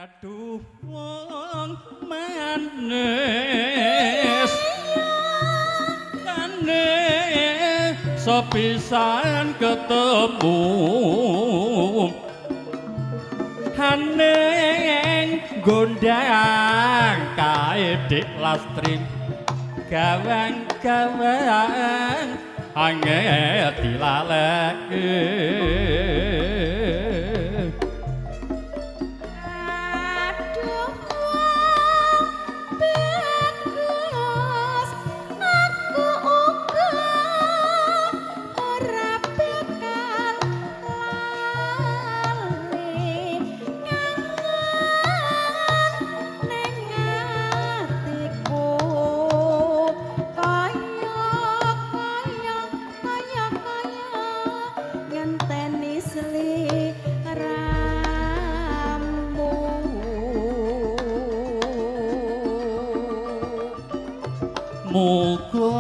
Aduh wong manis kane sepisan ketemu haneng gondang kae Dik Lastri gawang-gawang angel dilaleke. Aduh wong bagus, aku uga ora bakal lali kangen ning atiku kaya kaya kaya kaya ngenteni sliramu. Muga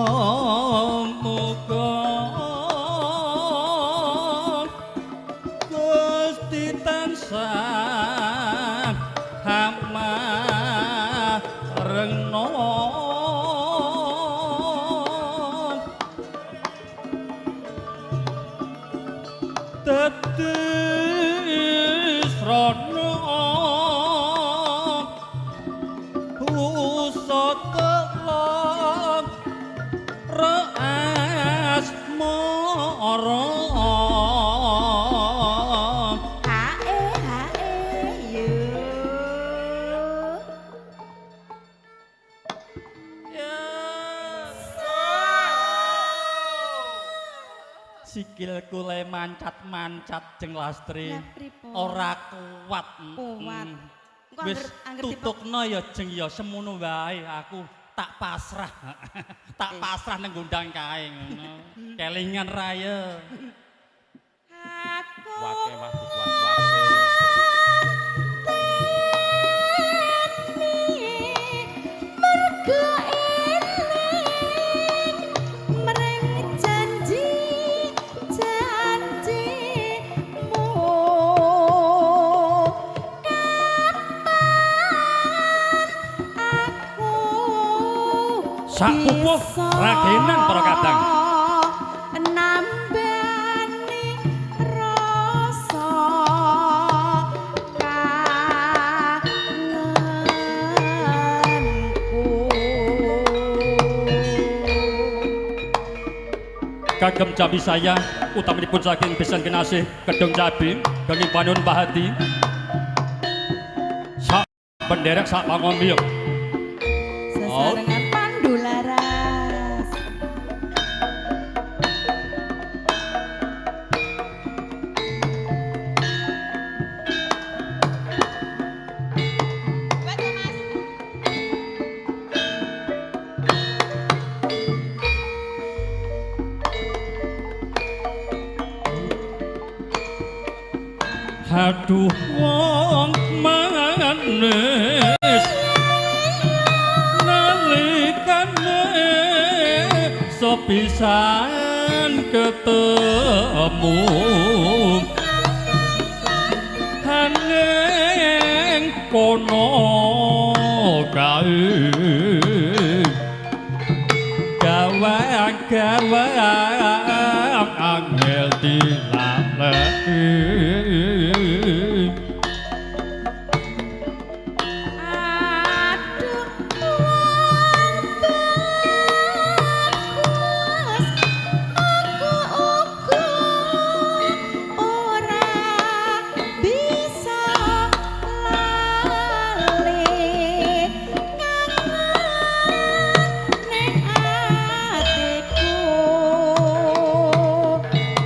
muga Gusti tansah hamarengno dadi srana usata asmara. Hae hae yo. Sikilku le mancat-mancat jeng Lastri. Lah pripun? Ora kuat. Kuat. Engko Wis angger tutukno ya jeng ya semono wae aku tak pasrah. Tak pasrah nang gondang kae ngono. Kelingan raya. Aku Wake wah wake. Mergo eling mring janji janjimu kapan aku Sak pupuh bisa ragenan para kadang. Nambani rasa kangenku. Kagem jambi saya utaminipun saking besan kinasih Kedung Cabi kenging panun Pahati. Sak penderek sak pangombyong. Sesarengan Pandu Laras. Aduh wong manis nalikane sepisan ketemu haneng kono kae gawang-gawang angel dilaleki. Aduh wong bagus, aku uga ora bisa lali kangen ning atiku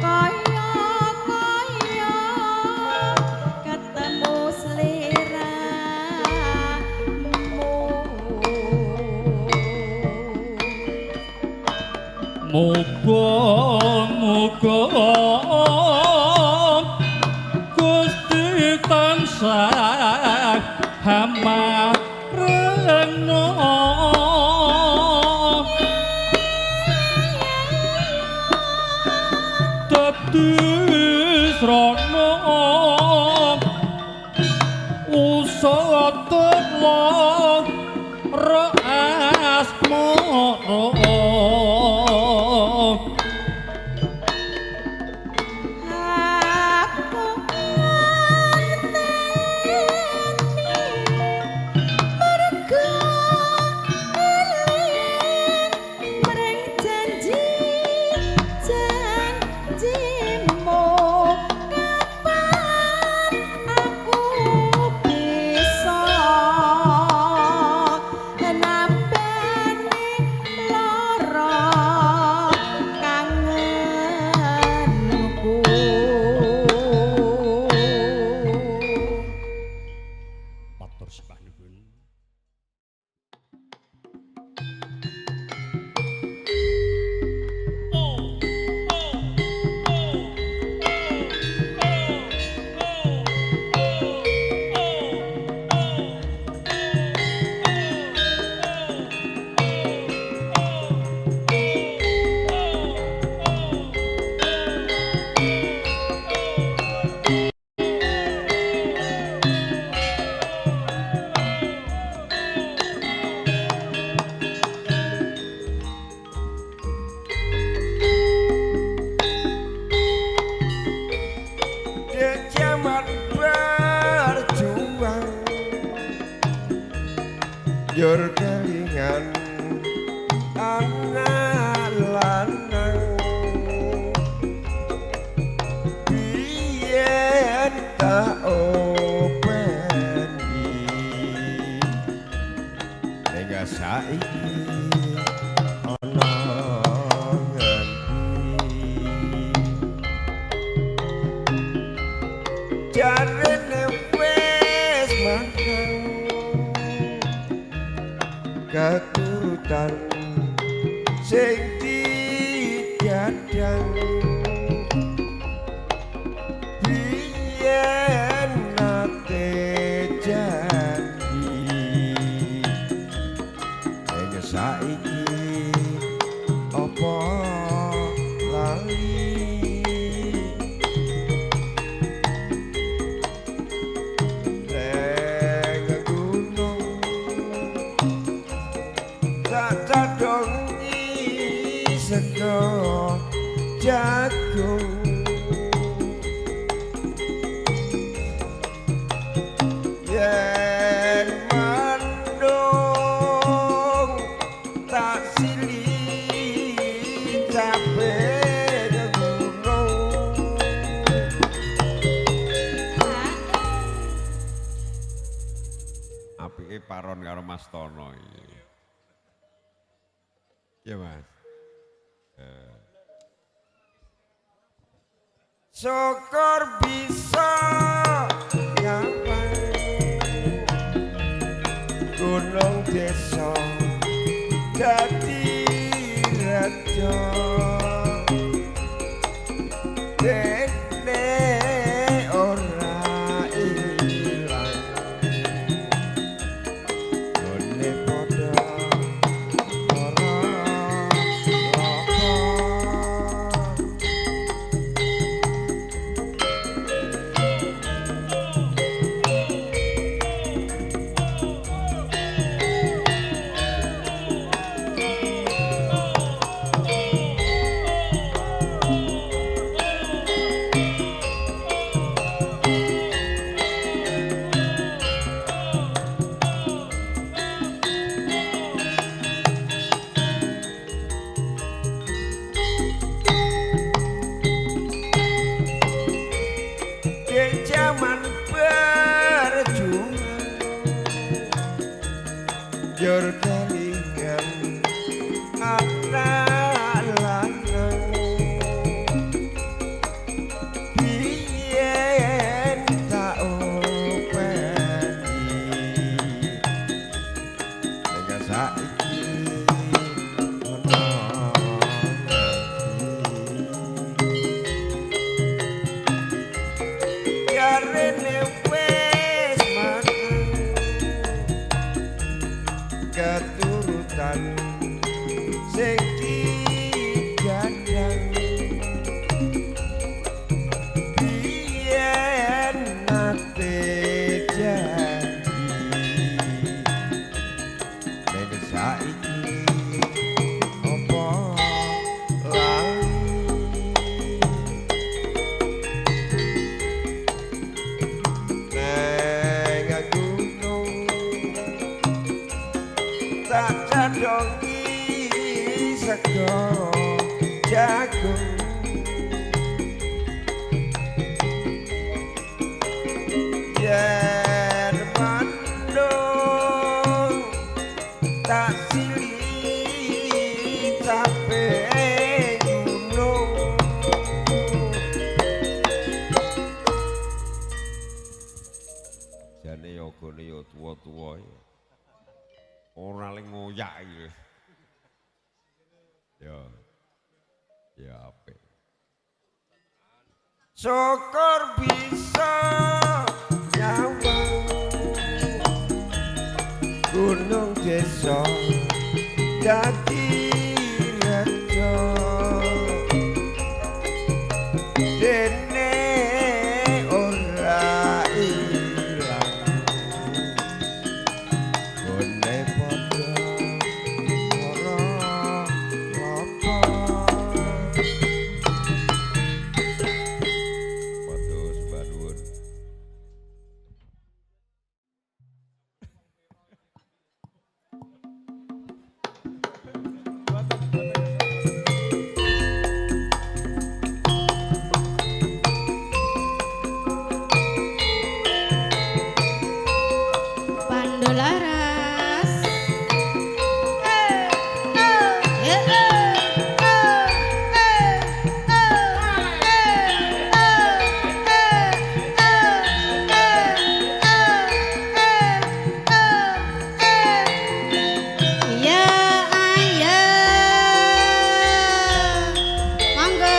kaya kaya ketemu sliramu. Muga muga Gusti tansah hamarengno dadi srana Usut lara asmara. Aku ngenteni mergo eling mring janji janjimu kapan aku bisa nambani lara kangenku. Matur sembah nuwun. Jaman berjuang yor kelingan anak lanang biyen tak openi ning saiki ana ngendi jarene wis mangan keturutan sing digadang biyen nate janji ing saiki apa lali. Neng gunung tak cadongi sego jagung yen mandung tak sili capek gunung. Apike paron karo Mas Tono iki. Iya, Mas. Syukur bisa nyampe gunung desa dadi raja dene ora ilang gone padha ora apa. sego jagung yen mandung tak sili tape gunung. Jane yogane ya tuwa-tuwa ora ling ngoyak iki. Ya. Ya apik. Syukur bisa nyawang gunung desa dadi rejo dene ora ilang gone padha ora apa. Matur sembah nuwun. Pandolaras. Eh, eh, eh, eh, eh, eh, eh, eh, eh, eh, eh, eh, eh. Ya ayo. Monggo.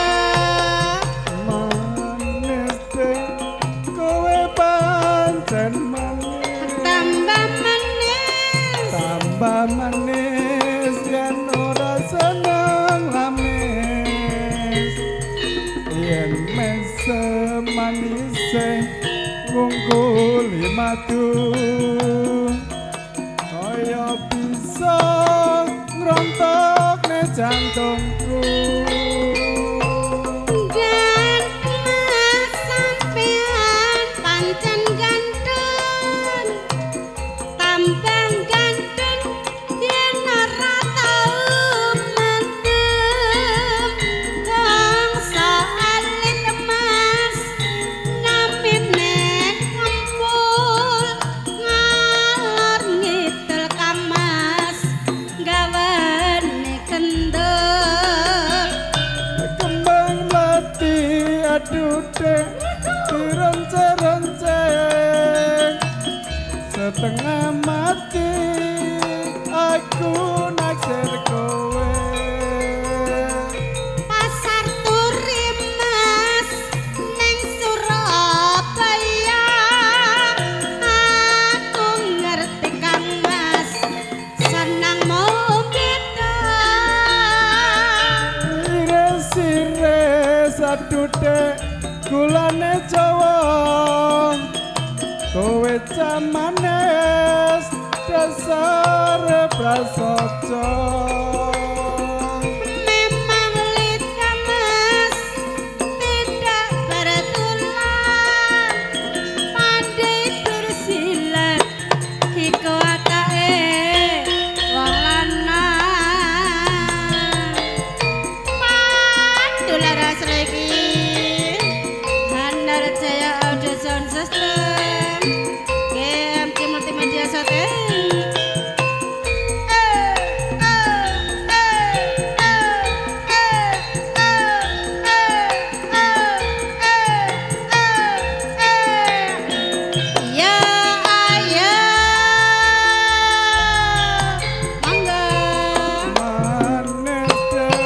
Manis kowe pancen manis Tambah manis. tambah manis yen ora seneng lamis yen mesem manise ngungkuli madu kaya bisa ngrontokne jantungku. Ganteng sampean pancen ganteng tambah ganteng yen ora tau mendem bangsa alit emas namine kempul ngalor ngidul Kang Mas gawane kendel. Kembang mlati aduh dek dironce-ronceng setengah mati aku naksir kowe. Pasar Turi Mas ning Surabaya aku ngerti Kang Mas seneng beda. Ires-ires aduh dek gulane Jawa kowe camanes dasar prasaja. Memang lidah Mas tidak bertulang pandai bersilat iku atake wong lanang. Pandularas lagi Handar Jaya Audio Sound System GMC Multimedia Sate. Eh, eh, eh, eh, eh, eh, eh, eh, eh, eh, eh. Ya ayo. Monggo. Manis dek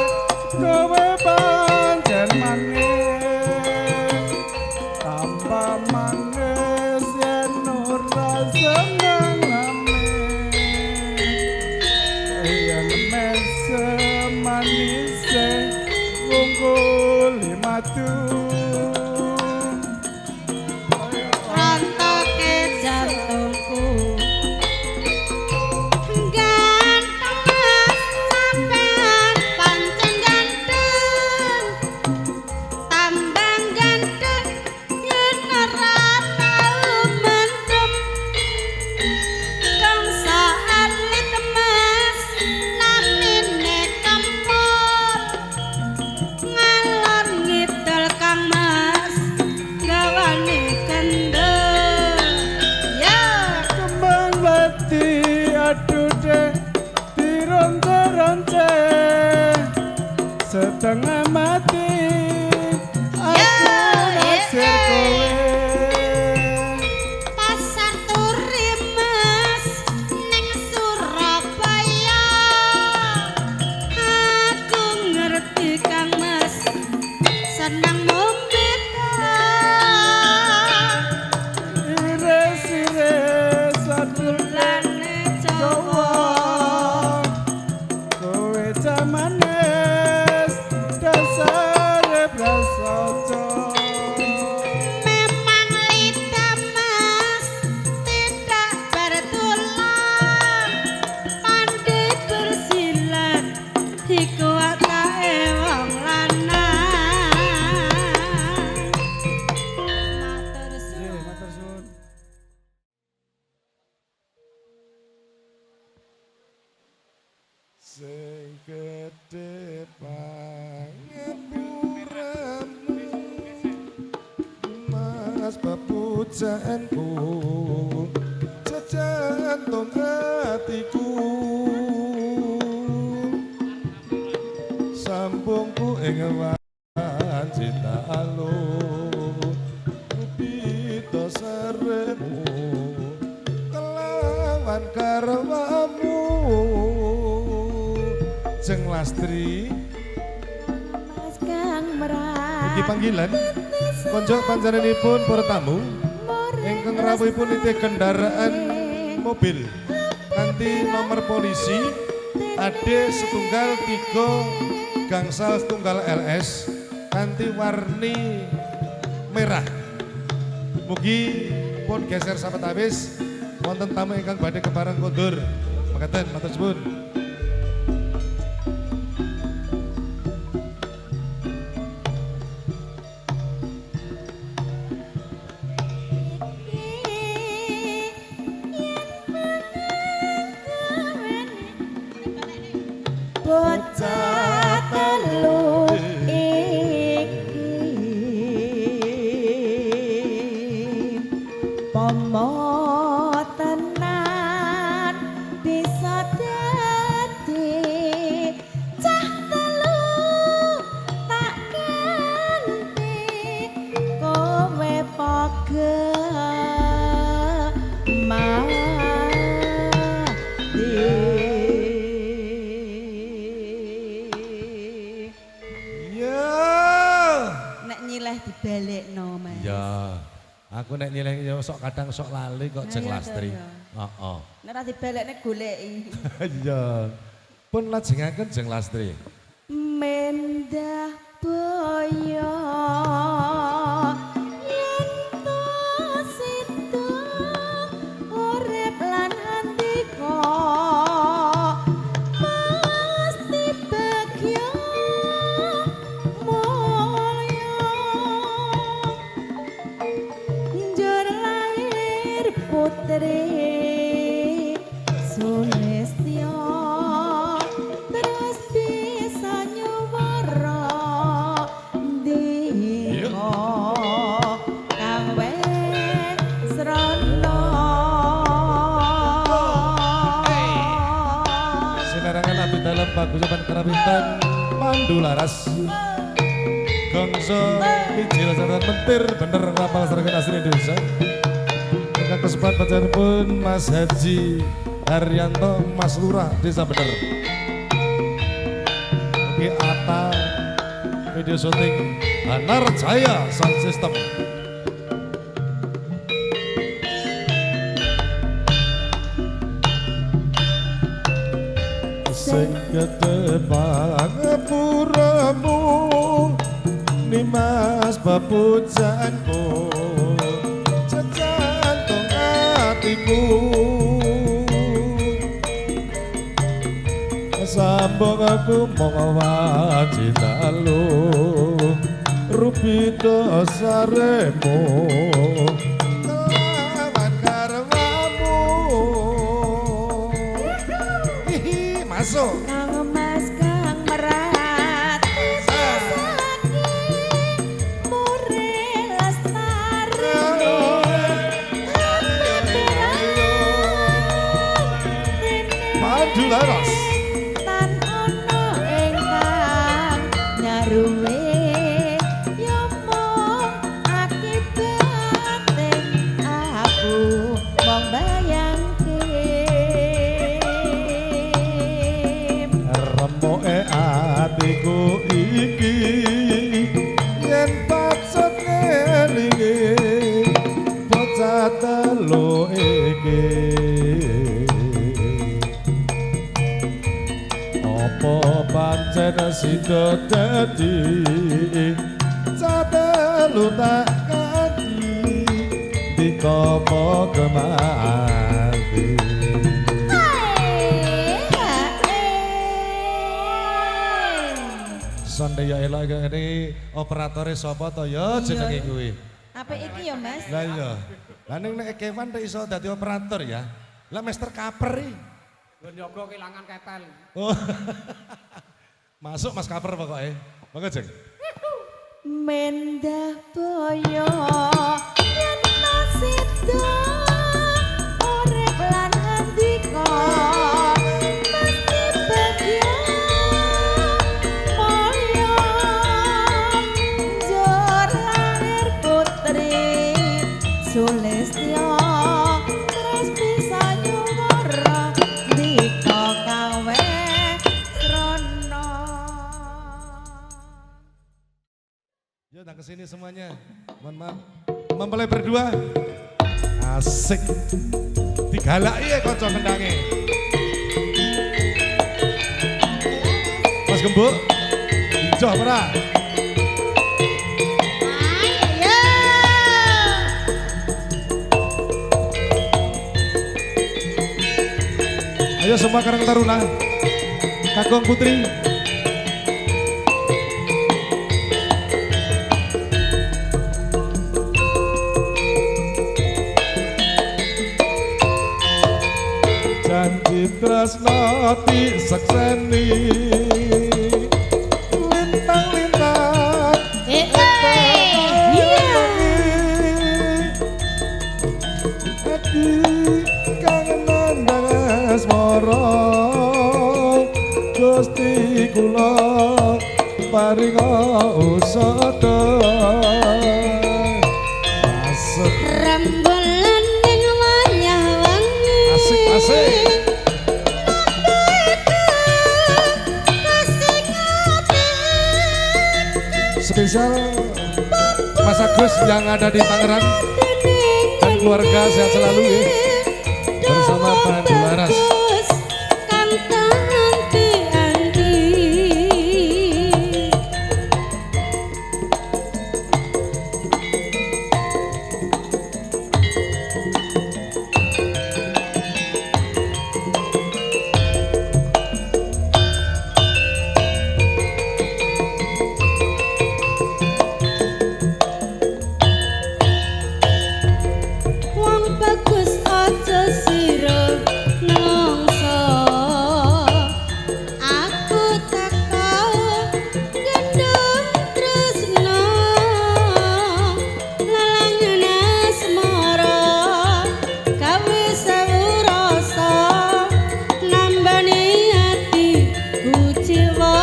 kowe pancen manis tambah manis yen ora seneng lamis yen mesem manise ngungkuli madu. Rontoke jantungku. Ganteng Mas sampean pancen ganteng tambah ganteng yen ora tau mendem kangsa alit mas namine kempul Setengah mati aku naksir kowe. Pasar Turi Mas ning Surabaya. Aku ngerti Kang Mas seneng ngombe. Iris-iris Gulane Jawa. Kowe jamanes dasare prasaja. Memang lidah Mas tidak bertulang, pandai bersilat iku watake wong lanang. Matur suwun. Matur suwun. Sing gedhe pangapuramu Mas pepujaanku jejantung atiku sambungku ing wanci alu pito saremu kelawan karwamu Jeng Lastri. Mas Kang Merak. Iki panggilan konco panjenenganipun para tamu ingkang rawuhipun nitih kendaraan mobil kanthi nomor polisi AD setunggal 3 gangsal setunggal LS kanthi warni merah. Mugi pun geser sawetawis wonten tamu ingkang badhe kepareng kondur. Mekaten matur suwun. Bocah telu iki pomo tenan bisa dadi cah telu tak ganti kowe poge mati. Ya. Nek nyileh dibalekno, Mas. Ya. Aku nek nyileh ya sok kadang sok lali kok Jeng Iya, Lastri. iya. Heeh. Nek ora dibalekne goleki. Iya. Pun lajengaken Jeng Lastri. Mendah boyo yen to sida urip lan andika mesti bagya mulya njur lahir putri Sulistya terus bisa nyuwara ndika kang wis srana. Sinarangan abdi dalem paguyuban kerawitan Pandu Laras. Gongso Mijil Sarana Mentir bener ngapal Sarana Asri Indonesia. Ingkang kesepat panjenenganipun Mas Haji Haryanto Mas Lurah Desa Bener. Oke Ata video syuting Anar Jaya Sound System. Sing gedhe pangapuramu Nimas papujaanku jejantung atiku sambung aku mong waji dalu rupita saremu kelawan karwamu. Hihi, masuk. Kang Mas Kang Merat mure lestari. Maju laras. Tan ono ingkang Bojoku iki yen pacut ngelingi bocah telu iki. Apa pancen sida dadi cah telu tak kanthi dikopo kemati. Sonde ya elok ini operatore sapa to ya jenenge kuwi. Apik iki ya Mas. Lah iya. Lah ning nek Kevan tek iso dadi operator ya. Lah Mister Kaper iki. Nggon yoga kelangan ketel. Oh. Masuk Mas Kaper pokoknya. Monggo Jeng. Mendah boyo yen sida urip lan andika mesti bagya mulya njur lahir putri Sulistya terus bisa nyuwara ndika kawe srana. Yuk datang ke sini semuanya. Mohon maaf. Mempelai berdua. Asik. Digalaki ya kanca kendange. Mas Gembuk. Ijo ora? Ayo. Ayo semua Karang Taruna. Kakung Putri. Janji tresno disekseni lintang-lintang Iya. Ati kangen nandang asmara Gusti kula paringa usada. Asik Rembulan ning wayah wengi. Asik asik. Spesial Mas Agus yang ada di Tangerang dan keluarga sehat selalu ya. Bersama Pandu Laras. Wong bagus aja sira nelongso. Aku teko gendong tresno lalangan asmara gawe sewu rasa nambani ati kuciwa.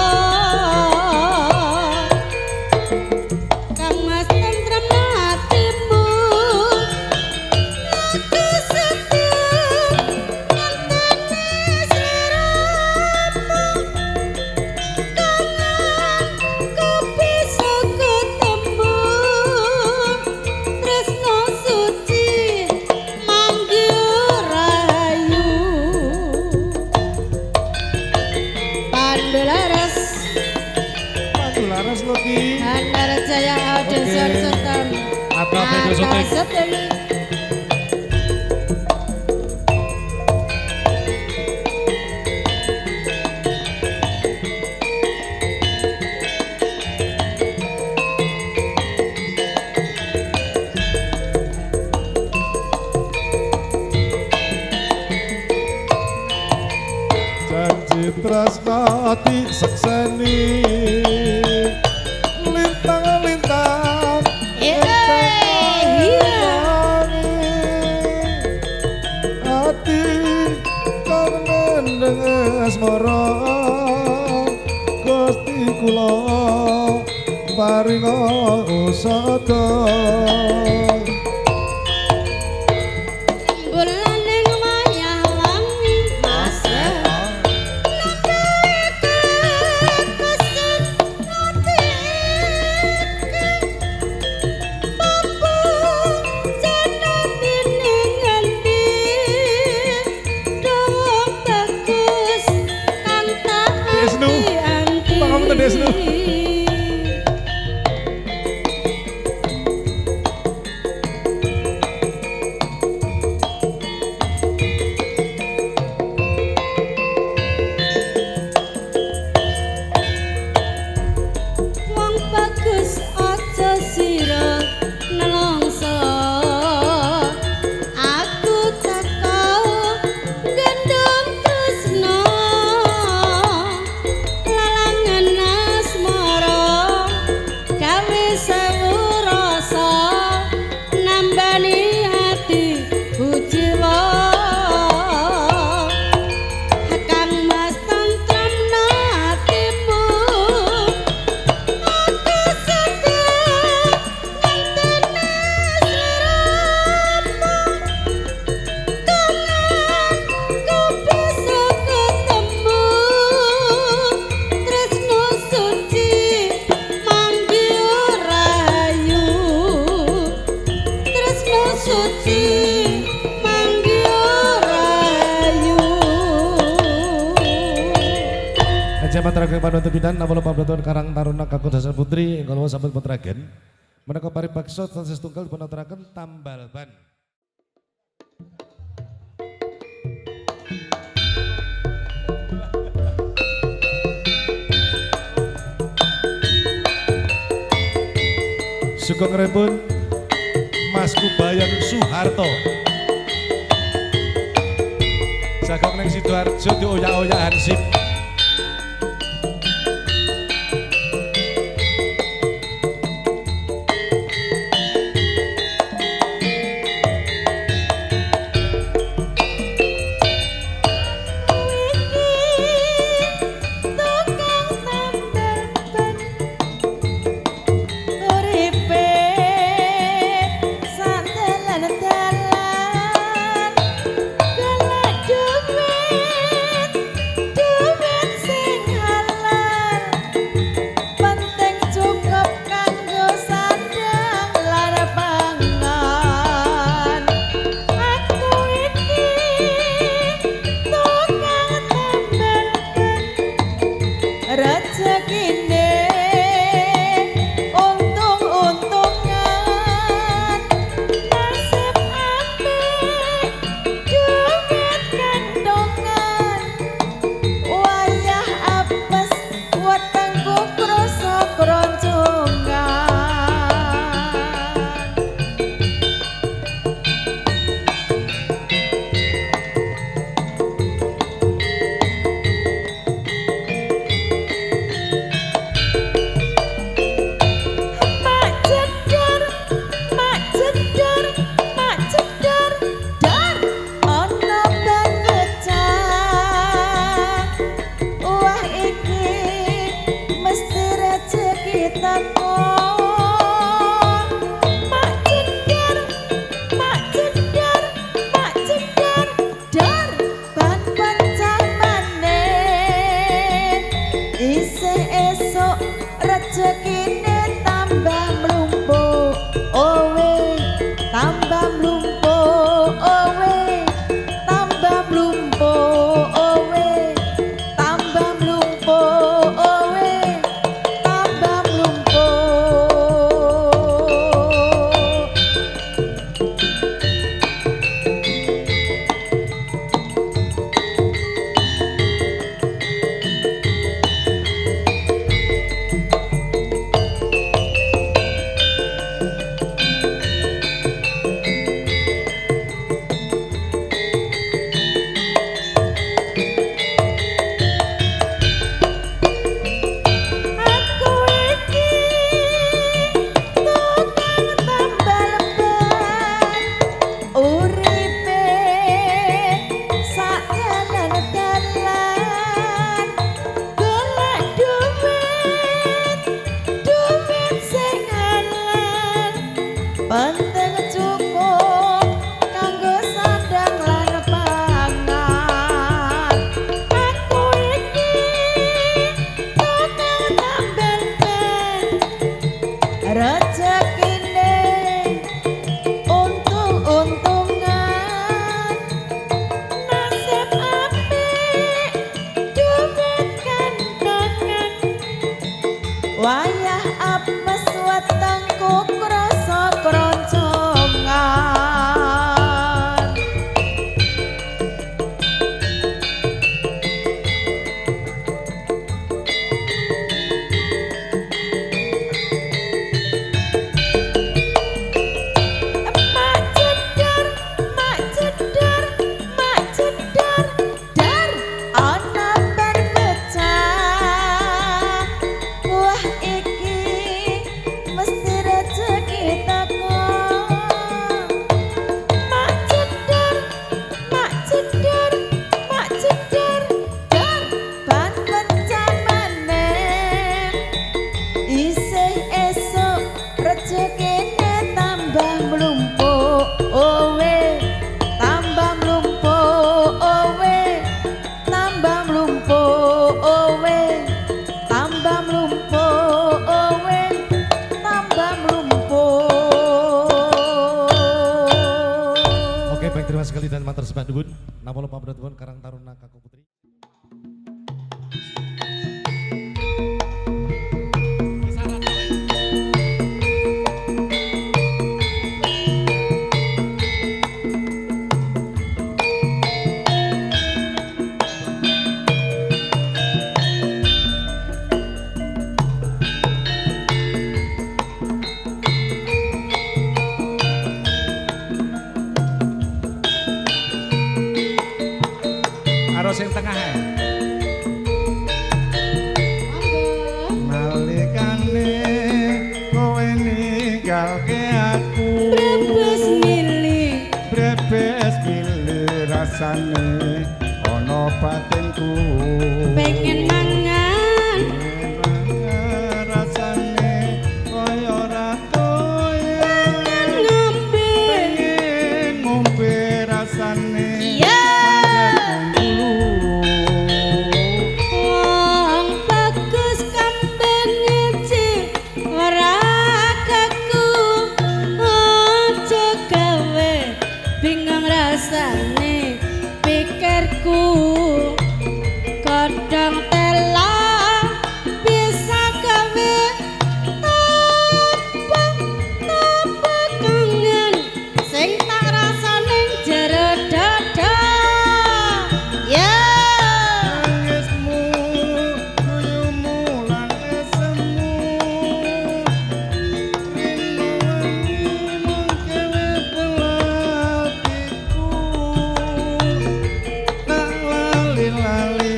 Kang Mas tentrem atimu. Aku setia ngenteni sliramu. Kangen ku bisa ketemu. Tresno suci manggil rahayu. Pandu Laras. Pandu Laras lho ki. Bandara Jaya Audio Oke. Sound System. Atap video syuting. Syuting. Janji tresno disekseni lintang-lintang Iya. Ati kang nendheng asmara Gusti kula paringa usada. Rembulan ning wayah wengi Mas. MC Matragen Panuwun Bidan napa pamrentun Karang Taruna Kakung Sasana Putri ingkang sampun Petragen. Menika paribaksa tansah setunggal dipun aturaken tambal ban. Sugeng Rembun Mas Kubayan Soeharto. Jagong neng Sidoarjo dioyak-oyak Hansip. Tukang tambal ban uripe sak dalan-dalan golek duit duit sing halal penting cukup kanggo sandang lan pangan. Aku iki tukang tambal ban rezekine untung-untungan nasib apik duit kandungan wayah apes wetengku krasa kroncongan. Mak cedar, mak cedar, mak cedar, dar ana ban pecah. Wah iki mesti rezeki teko. Mak cedar, mak cedar, mak cedar, dar ban pecah maneh. Isih esuk rezekine tambah mlumpuk, owe tambah mlumpuk, owe tambah mlumpuk, owe tambah mlumpuk, owe tambah mlumpuk. Aku iki tukang tambal ban uripe sak dalan-dalan golek duit duit sing halal penting cukup kanggo sandang lan pangan. Aku iki tukang tambal ban rezekine untung-untungan nasib apik duit kantongan wayah apes wetengku krasa kroncongan. Mak cedar, mak cedar, mak cedar, dar ana ban pecah. Wah iki mesti rezeki teko. Mak cedar, mak cedar, mak cedar, dar ban pecah maneh. Isih esuk rezekine tambah mlumpuk, owe tambah mlumpuk, owe tambah mlumpuk, owe tambah mlumpuk, owe tambah mlumpuk. Oke, baik terima sekali dan matur sembah nuwun. Napa pamrentun Karang Taruna Kakung Putri. Karo sing tengah ae. Monggo. Nalikane kowe ninggalke aku. Brebes mili. Brebes mili rasane ana batinku. Pengen mangan. Rasane kaya ora doyan. Pengen ngombe. Pengen ngombe rasane. Iya. Wong bagus kambing ngeci ora kaku. Aja gawe bingung rasane pikirku. Kodhong tela bisa gawe topo kangen sing tak rasane jero dada. Ya. Nangismu, guyumu lan esemu. Rino wengi mung kewe atiku. Tak lali-lali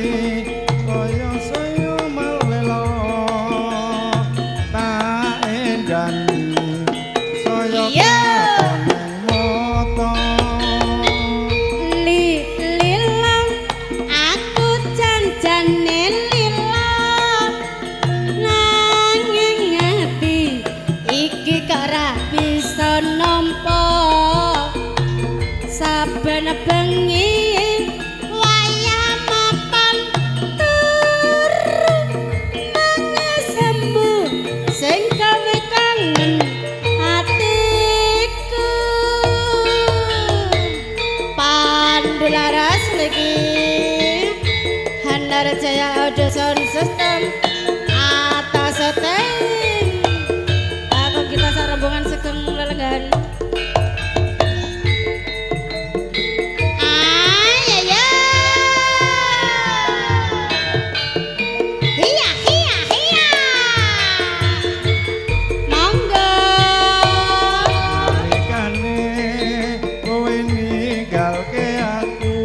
kaya saya malelo. Tak endani saya Iya. katon ning mata. Li lilang aku janjane lila nanging ati iki kok ora bisa nampa saben bengi wayah mapan turu mangesemu sing gawe kangen atiku. Pandularas lagi Hanar Jaya Audio Sound System atas seteng aku kita sak rombongan sugeng lelenggahan. Ay ya. Hiya hiya hiya. Monggo. Nalikane kowe ninggalke aku.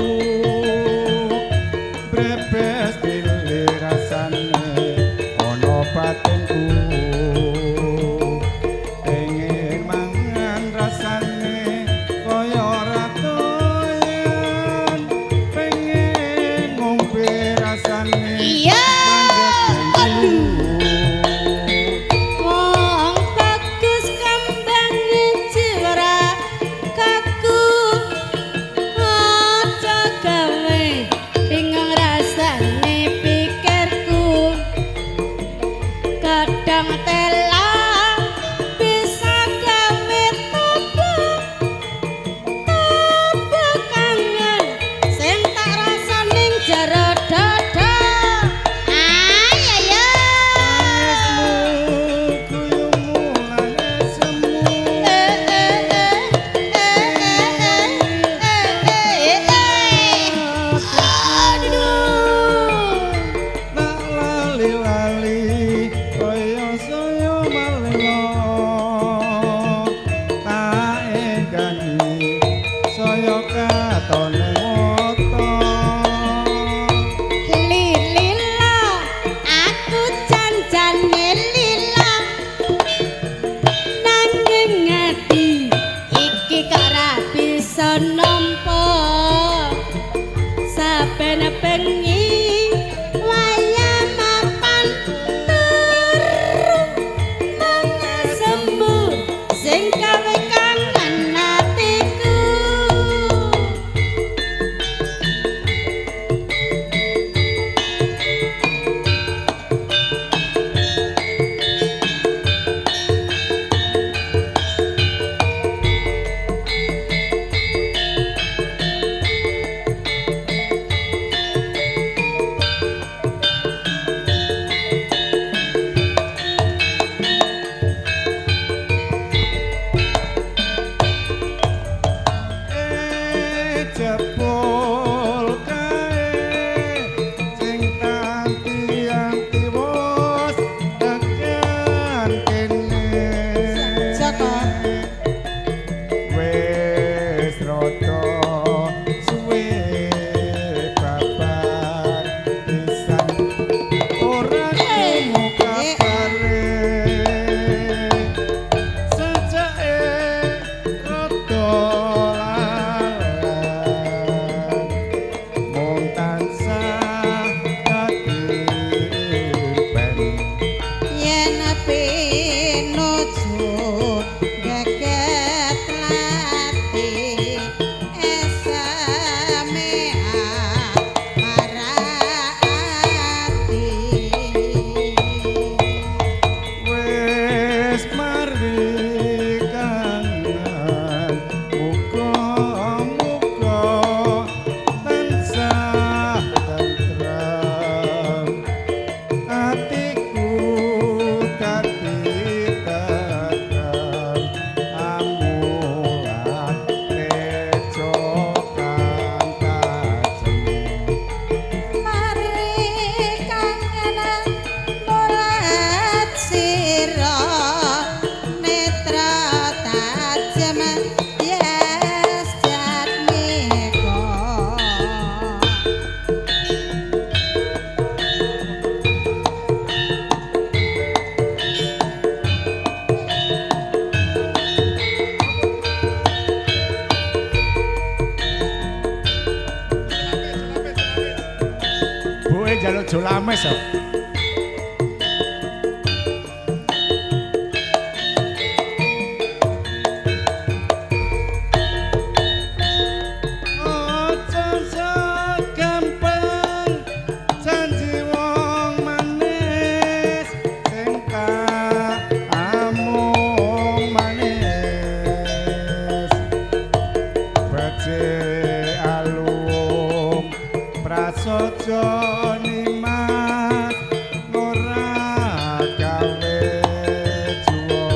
Brebes pilih rasane ana batinku. Pengen mangan rasane kaya ora doyan. Pengen ngombe rasane Iya. Aduh. Wong bagus kambang ora kaku. Aja gawe bingung rasane pikirku. Kadang tela bisa gawe topo topo kangen sing tak rasa ning jero dada. tentreme marang ati. Wis mari kangen, muga-muga tansah tentrem atiku dadi tentrem amulat tejo kang tajem. Mari kangen mulat sira netra tajem yes jatmika. Buke njaluk jolames kok. Aja segampang janji wong manis sing amung manis. Becik alum prasaja nimas ora gawe juwa.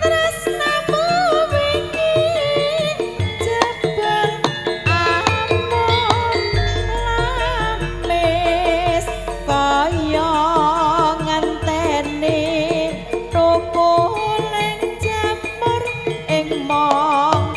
Tresnamu wingi jebul amung lamis kaya ngenteni tukuling jamur ing mong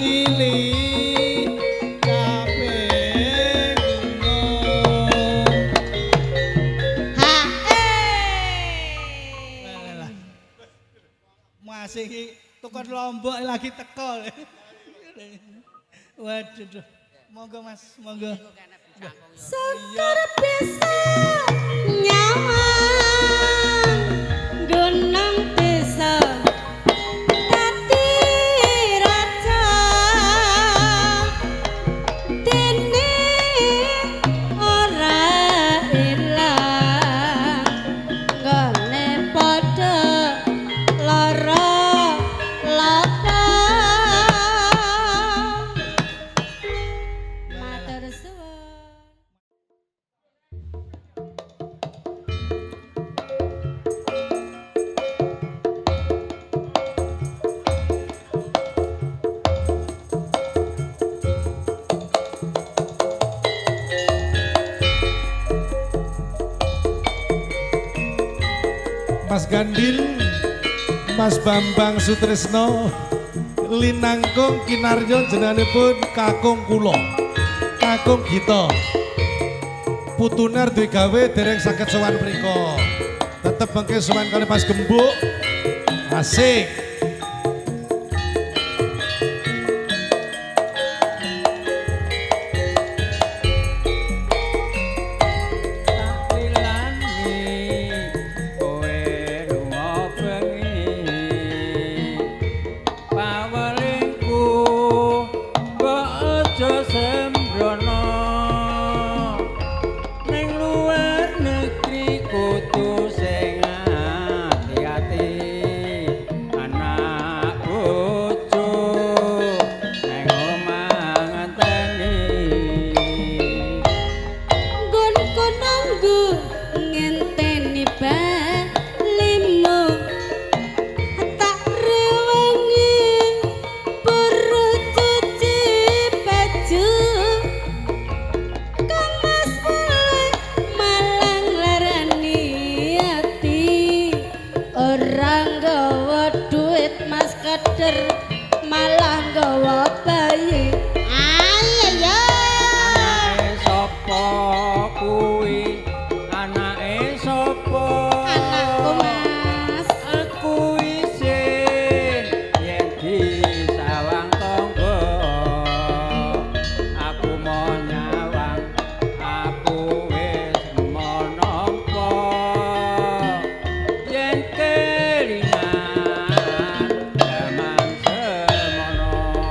ngasili kabeh gunung. Ha Lah, lah. Masih iki tukon Lombok lagi teko. Waduh, duh. Monggo Mas, monggo. Syukur bisa nyawang gunung bisa dadi raja dene ora ilang nggone padha lara lapa. Matur suwun. Mas Gandil, Mas Bambang Sutrisno, linangkung kinaryo jenenganipun kakung kula, kakung Gita. Putuner duwe gawe dereng saged sowan mriku. Tetep mengke sowan kali Mas Gembuk. Asik. Lani kowe lunga bengi pawelingku mbok aja sembrono ning luar negeri kudu sing ati-ati anak bojo ning omah ngenteni. Nggonku nunggu ngenteni balimu tak rewangi buru cuci baju Kang Mas mulai malang larani ati ora nggawa duit Mas Kader malah nggawa bayi. Ayo ya. Anake sapa kuwi? Anake sapa? Anakku Mas. Aku isin yen disawang tangga. Aku mau nyawang, aku wis menampa. Yen kelingan jaman semono.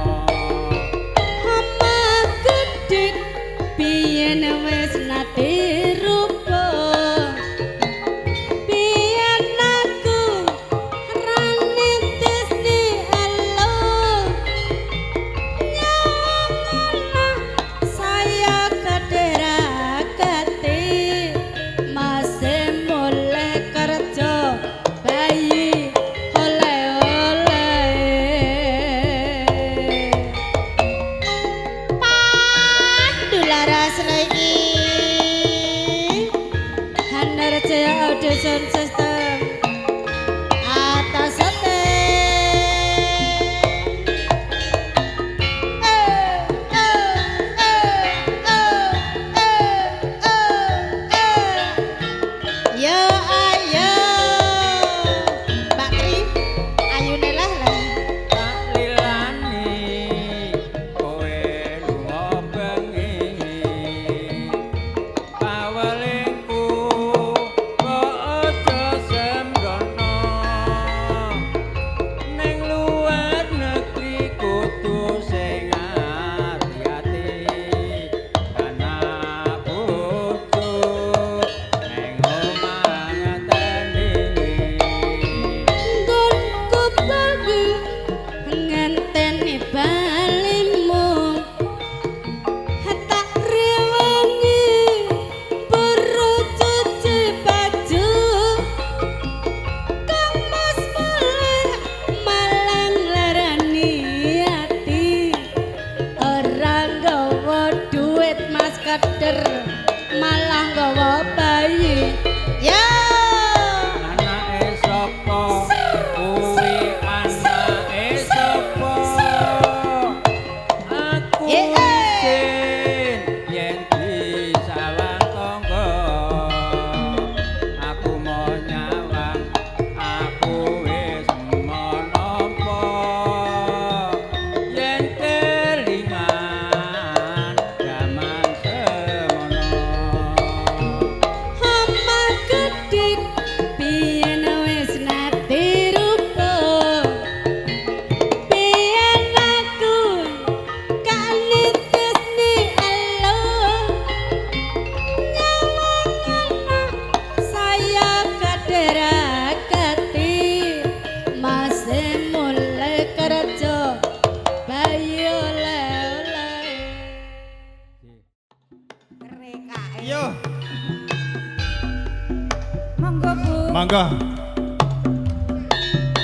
Monggo.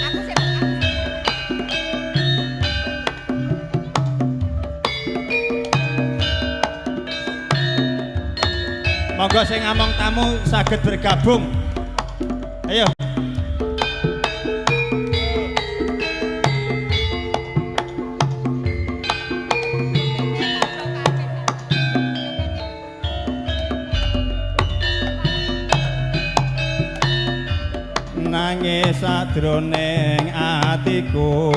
Aku sik. Monggo sing ngamong tamu saged bergabung. Ayo. Nangis sadroning atiku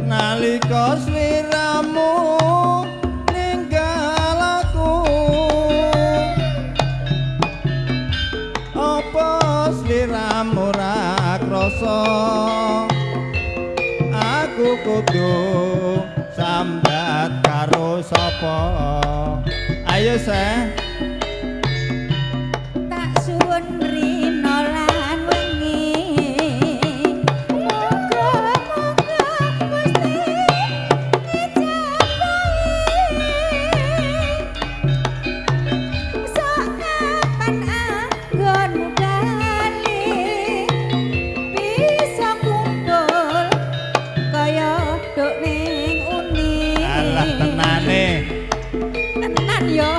nalika sliramu ninggal aku, apa sliramu ora krasa aku kudu sambat karo sapa? Ayo seh. Tak suwun rina lan wengi. Muga-muga Gusti ngejabahi. Sok kapan anggonmu bali bisa kumpul kaya duk ning uni. Alah tenane. Tenan yo.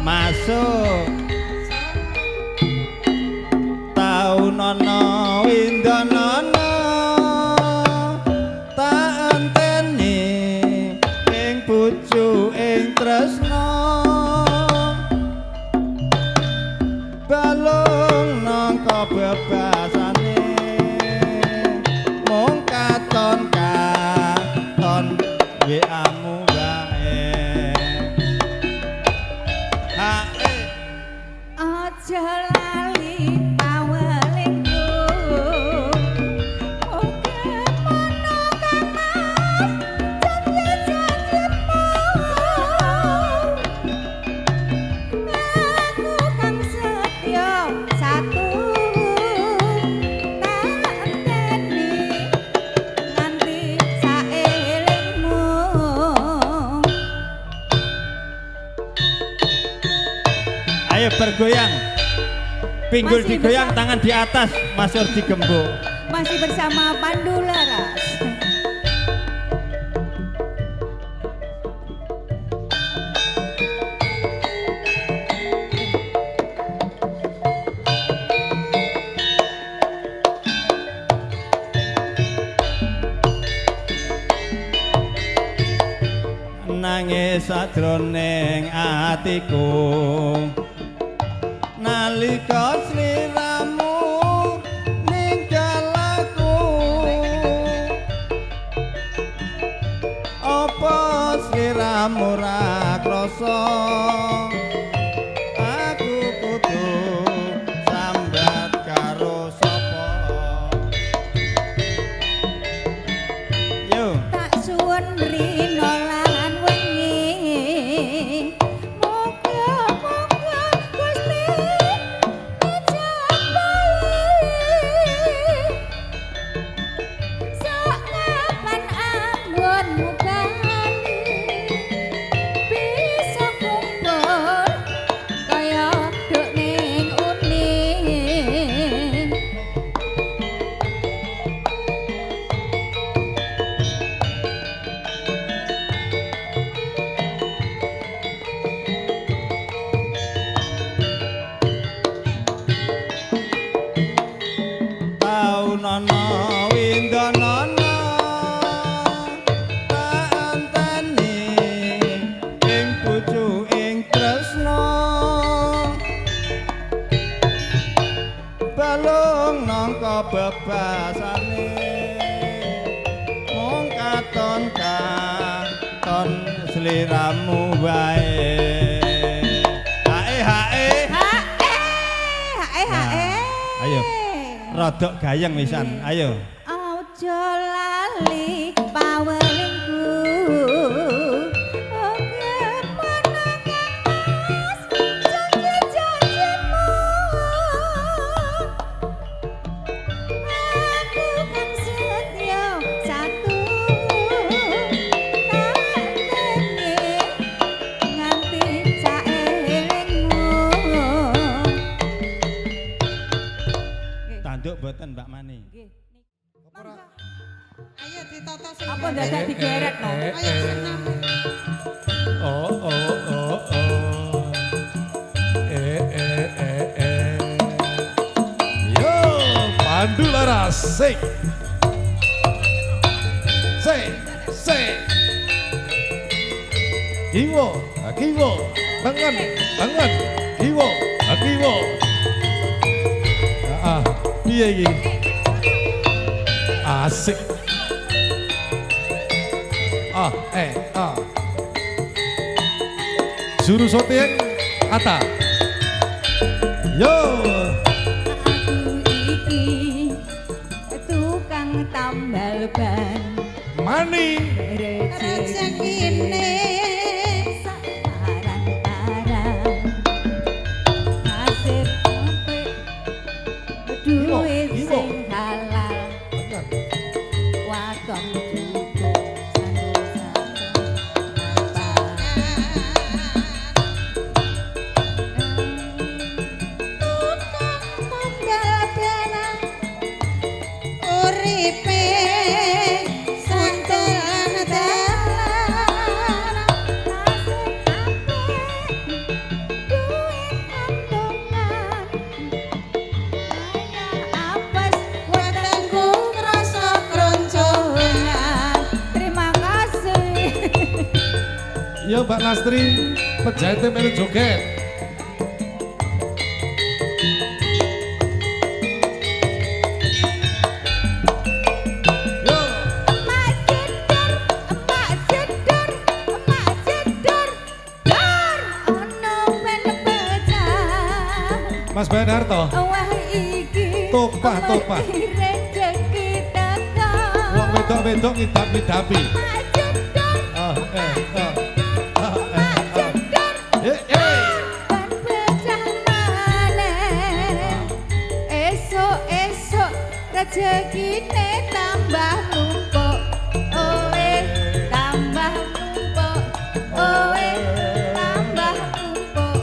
Masuk. Taunono windonono tak enteni ing bojo ing tresna, balung nangka bebasane mung katon katon WA-mu wae. Hae. Aja lali pawelingku. Oke mono Kang Mas janji-janjimu. Aku kang setya satu tak enteni nganti saelingmu. Ayo bergoyang. Pinggul Masih digoyang, bersama- tangan di atas, masuk digembok. Masih bersama Pandu Laras. Nangis sajroning atiku nalika sliramu ninggal aku, apa sliramu ora krasa aku kudu sambat karo sapa? Yo. Tak suwun rina lan wengi. Muga-muga Gusti ngejabahi. Sok kapan anggonmu bali bisa kumpul kaya duk ning uni. Taunono windonono tak enteni ing bojo ing tresna, balung nangka bebasane mung katon katon sliramu wae. Hae hae. Hae, hae, hae. Ayo. Rodok gayeng wisan, ayo. Aja lali pawelingku. Oke mono Kang Mas janji-janjimu. Aku kang setya satu mboten Mbak Mani? Nggih. Ayo ditata sing. Apa dadak digeret no? Ayo senam. Oh oh oh oh. Eh eh eh eh. Yo, Pandu Laras, sik. Sik, sik. Kiwo, kiwo, tangan, tangan, kiwo, kiwo. Ah, piye iki? Asik. Ah, eh, ah. Juru syuting Ata. Yo. Aku iki tukang tambal ban. Mani. Rezekine sak parang-parang. Nasib apik, duit sing halal. Waton cukup satu-satu. Tukang tambal ban uripe santelan dalan. Nasib apik, duit kantongan. Ayah apes, Wetengku krasa kroncongan. Terima kasih. Yo Mbak Lastri, penjahitnya melu joget. Yo. Emak jedor, emak jedor, emak jedor, dor, ono ben pecah. Mas Benarto. Wah iki Topah, topah. mesti rezeki teko. Wong wedok-wedok ngidap-ngidapi. Emak jedor, Ah, eh, ah. Ah, eh, emak ah. jedor, Eh, eh. ban pecah maneh. Esuk-esuk rezekine tambah numpuk. Oe tambah numpuk. Oe tambah numpuk.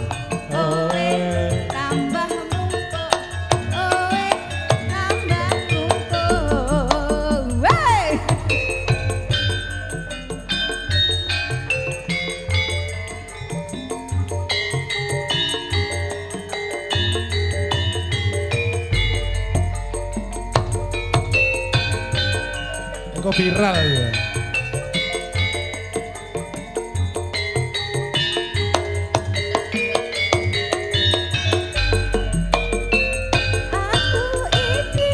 Oe tambah numpuk. Oe tambah numpuk. Wey! Engko viral ya. Aku iki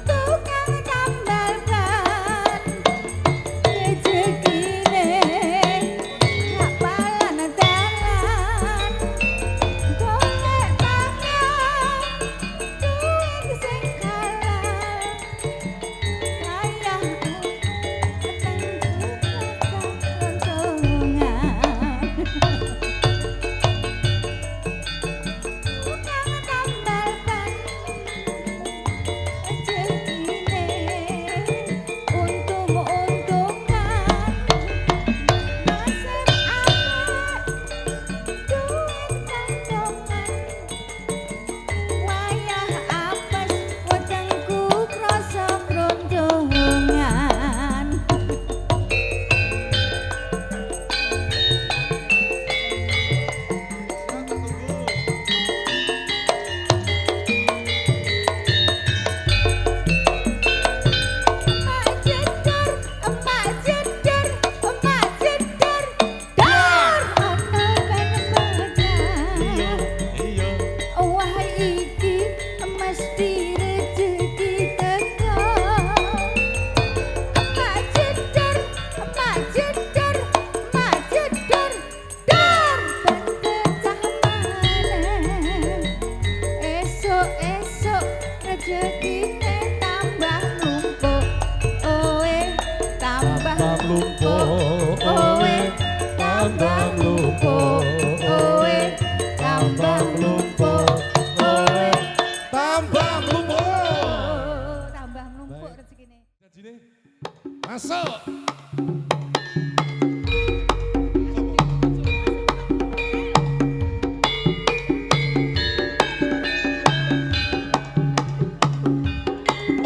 tukang tambal ban. Rezekine hapalan dalan. Golek pangan duit sing halal. Sayang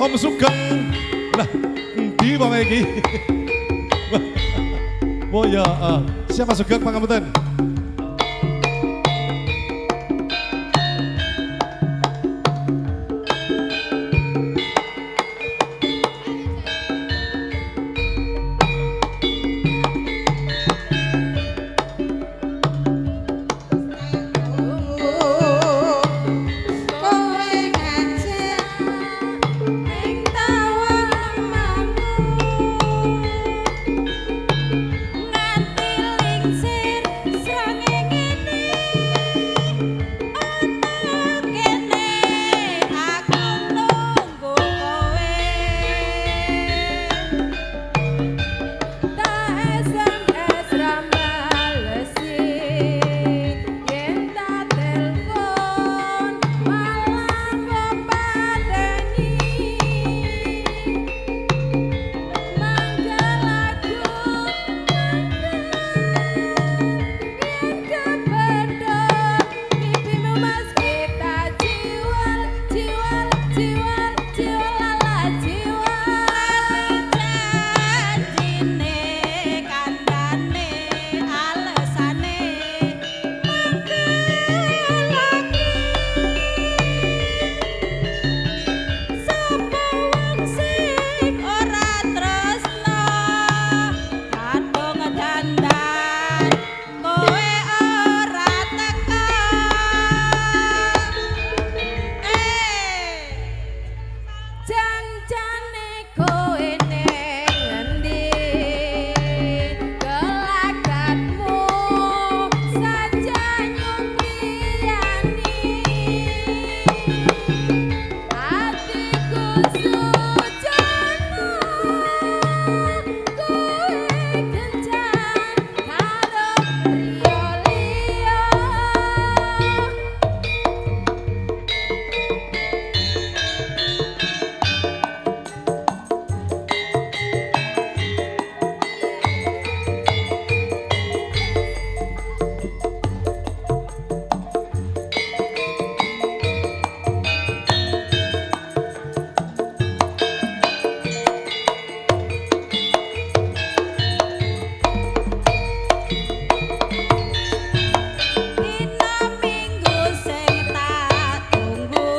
Om Sugeng. Lah, endi wong iki? Oh ya, siapa Sugeng pangapunten? Kowe ngajak ning tawang mangu nganti lingsir srengenge ana kene aku nunggu kowe tak SMS ra balesi yen tak telpon malah mbok pateni manggal aku yen kepethuk pipimu mas kita jiwal jiwal jiwal jiwal lala jiwal janjine kandhane alesane mangkel lagi sapa wong sing ora tresna kadung dandan kowe ora teka janjane kowe ning ngendi gelakatmu saja nyupriyani atiku sujana kowe kencan karo priya liya. Dina minggu sing tak tunggu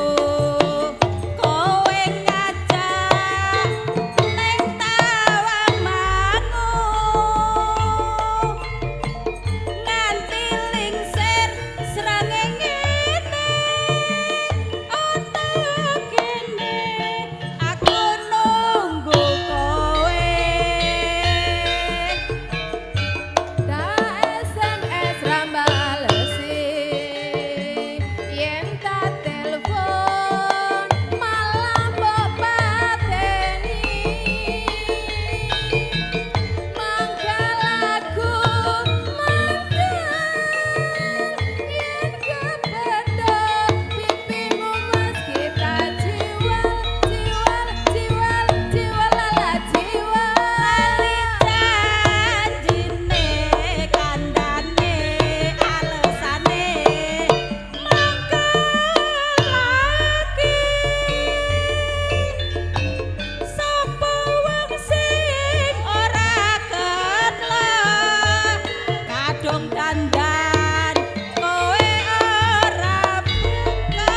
kowe ngajak ning tawang mangu nganti lingsir srengenge ana kene aku nunggu kowe. Tak SMS ra balesi yen tak telpon malah mbok pateni manggal aku manggal yen kepethuk pipimu mas kita jiwal jiwal jiwal jiwal lala jiwal janjine kandhane alesane mangkel lagi sapa wong sing ora ketla kadung dandan kowe ora buka.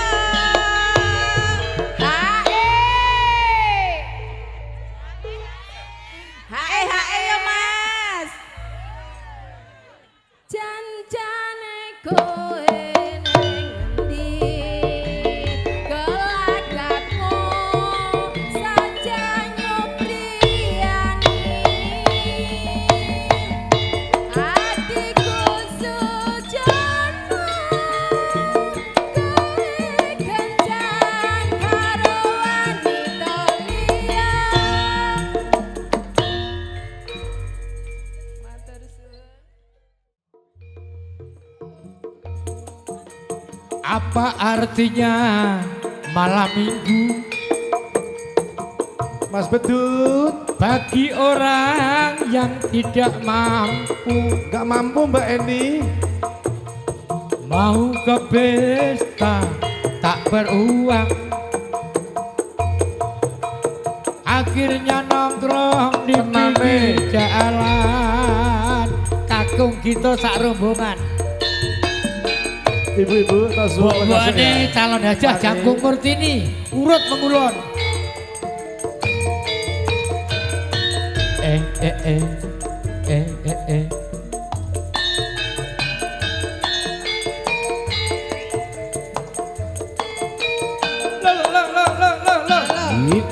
Hae hae hae yo Mas. Janjane kowe ning ngendi gelakatmu saja nyupriyani atiku sujana kowe kencan karo wanita liya. Matur suwun. Apa artinya malam minggu Mas Bedut, bagi orang yang tidak mampu? nggak mampu Mbak Eni. Mau ke pesta tak beruang, Akhirnya nongkrong di pinggir jalan. Kakung kita sak rombongan. Ibu-ibu tak suwun Mbok-mbokne calon hajah Jangkung Murtini urut mengulon. Eh eh eh eh eh eh. Lo lo lo lo lo lo. Ip.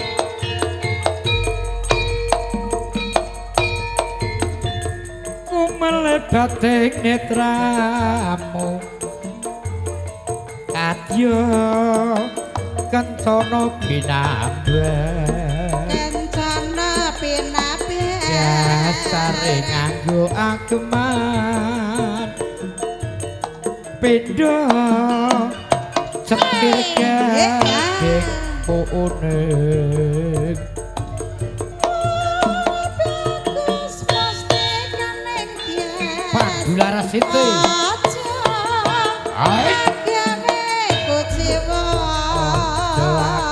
Kumelebating netramu kadya kencana pinambar Kencana pinambar dasare nganggo ageman pindha cekir gading kuning. Pandulara Siti Ayo Kuciwa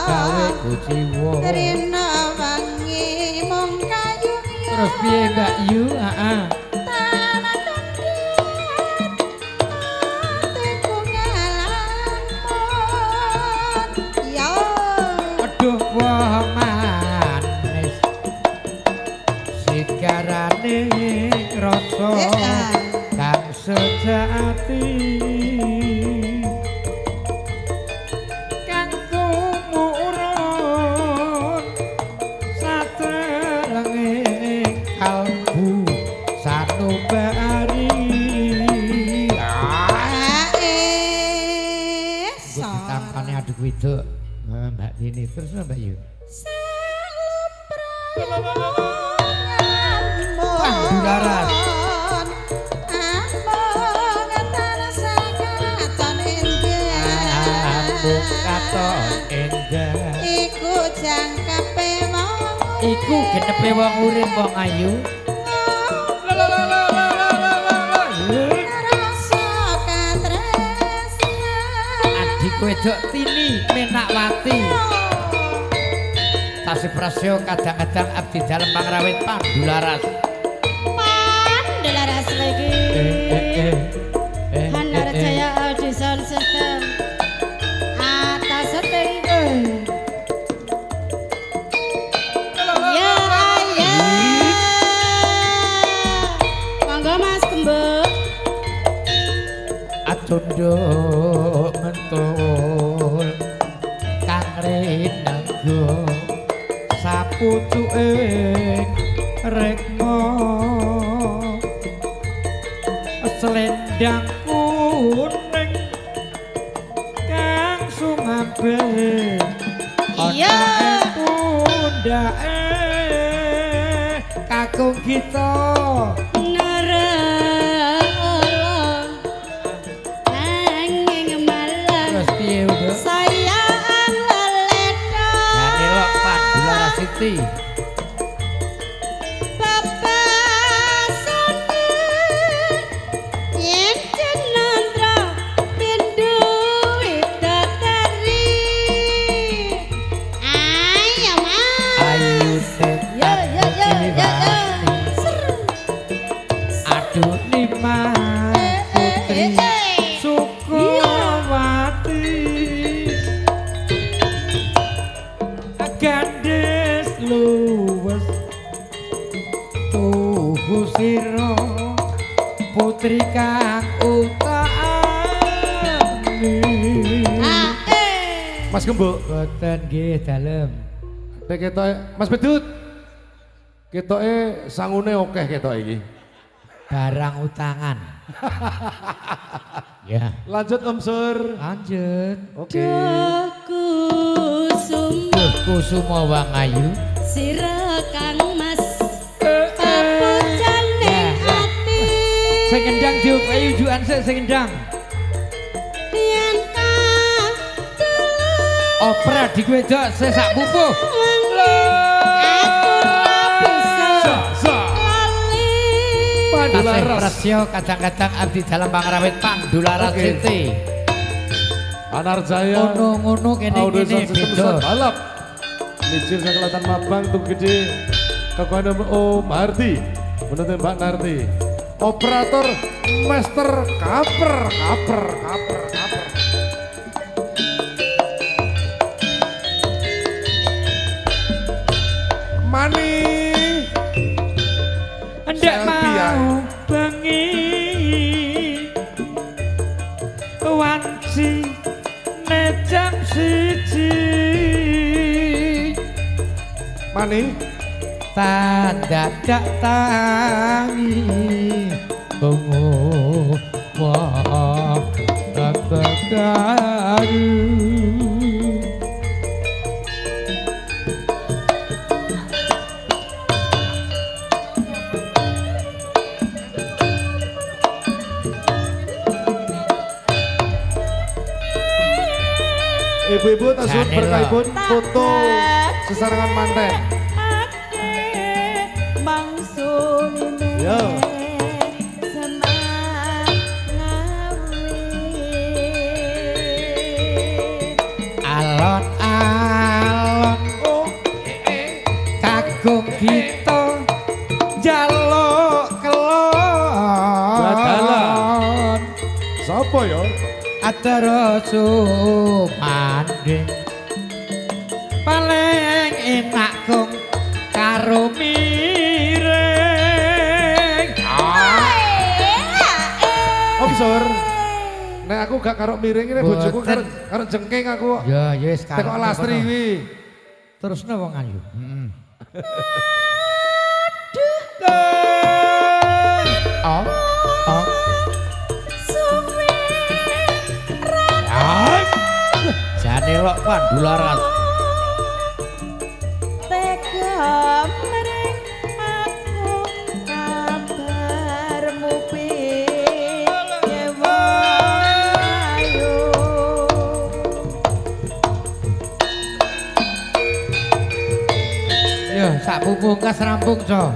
gawe kuciwa Rina wangi mung kayu terus piye Mbak Yu? Heeh. Tanah kendhat atiku ngalamun ya. Aduh wong manis sigarane rasa kang sejati kang tumurun satrenge kalbu sanubari. Ae Engko ditampane aduk wedok. Mbak Tini terus Mbak Yu. Pandularan. Amung katon endah. Iku jangkepe wong Iku genepe wong urip wong ayu. Rasa katresnan. Adik wedok Tini Menakwati. Tasih prasyo kadang-kadang abdi dalem pangrawit Pandularas. Pandularas lagi. Eh, Hanar Jaya Audio Sound System. Atas setting. Ya ya. Monggo Mas Gembok. Atunduk mentul kang rinenggo sapucuke rekma selendang kuning kang sumabe Iya. ana ing pundhake kakung kita. Nanging malah Terus piye udah? sayang leledok. Janelok Pandulara Siti. Babasane yen jenandra pindho widodari. Ayo Mas. Ayu Yo yo yo yo yo. Seru. Aduh Nimas Putri Eh, eh. Sukowati Gadis luwes tuhu sira putri kang utami. Ah, eh. Mas Gembok, Boten nggih dalem. nek ketoke Mas Pedut. Ketoke sangune akeh ketoke iki. Barang utangan. Ya, Lanjut Om Sur. lanjut. Oke. Kusum Duh Kusuma Wangayu. sira kang Mas papujaning ati. Sing kendang diopahi unjukan sik sing kendang. Yen Opera di wedok sesak pupuh. Aku ora bisa Sa. lali. Tasih Pandularas. Prasyo kadang-kadang abdi dalam pangrawit Pandularas Oke. Siti. Anar Jaya. Ngono-ngono Audio kene-kene Sound System beda. Sound Balap. Mijil Sakelatan Mabang Tugu Gede kagungan Om Hardi, menuntun Mbak Narti. Operator Master Kaper Kaper Kaper Kaper. Mani Ndak mau bengi wanci jam 1. Mani tandadak tangi bungu wah tataru. Ibu-ibu tasut berkaibun foto sesarengan manten. Yo. Alon-alon kagum kita jaluk kelon. Badala. Sapa yo? Terus sumanding paling enak kung karo miring. Om Sur, nek aku gak karo miring ini bojoku karo jengking aku. Ya ya wis karo. Tekok lastri kuwi. Terusno wong ayu. Heeh. Aduh. Oh. Jane lok pandularan. Tega mring aku kabarmu piye wae. Yo sak pungkas rampung co.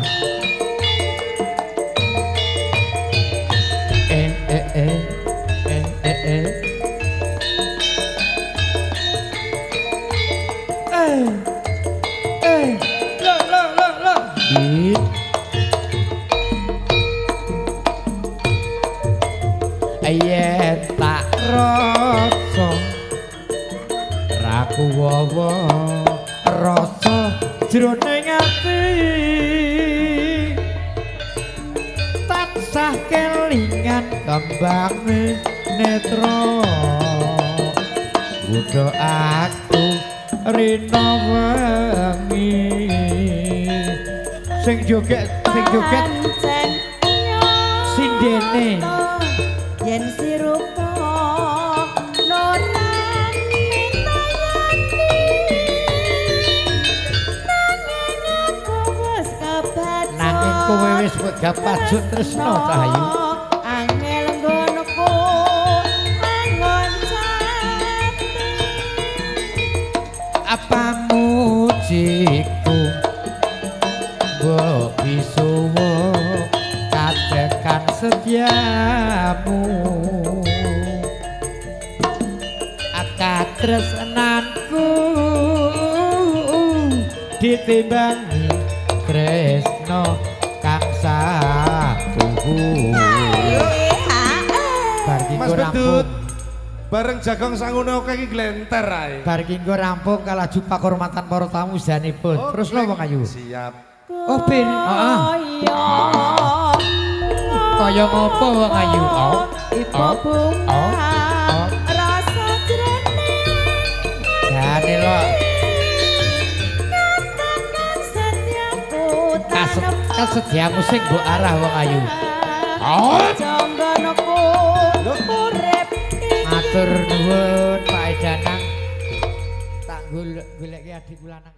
Yen tak rasa ra kuwawa rasa jroning ati tansah kelingan kembange netra nggodha aku rina wengi sing joget sindene yen sirupa nora mitayani nanging aku wis kebacut nanging kowe wis kebacut tresno Cahayu angel nggonku angon jati apa mujiku mbok bisuwo katekan setiamu katresnanku ditimbangi tresno kang satuhu. Mas Bedut bareng jagong sangune oke iki glenter ae. Bar iki engko rampung kalaju pakurmatan para tamu janipun. Terus lho wong ayu. Siap. Oh ben, heeh. Kaya ngopo wong ayu? Oh. Rasa jroning jane lho. Kasetiamu sing mbok arah wong ayu. Oh. Matur nuwun Pak Danang. Tak golek-goleki adikku lanang.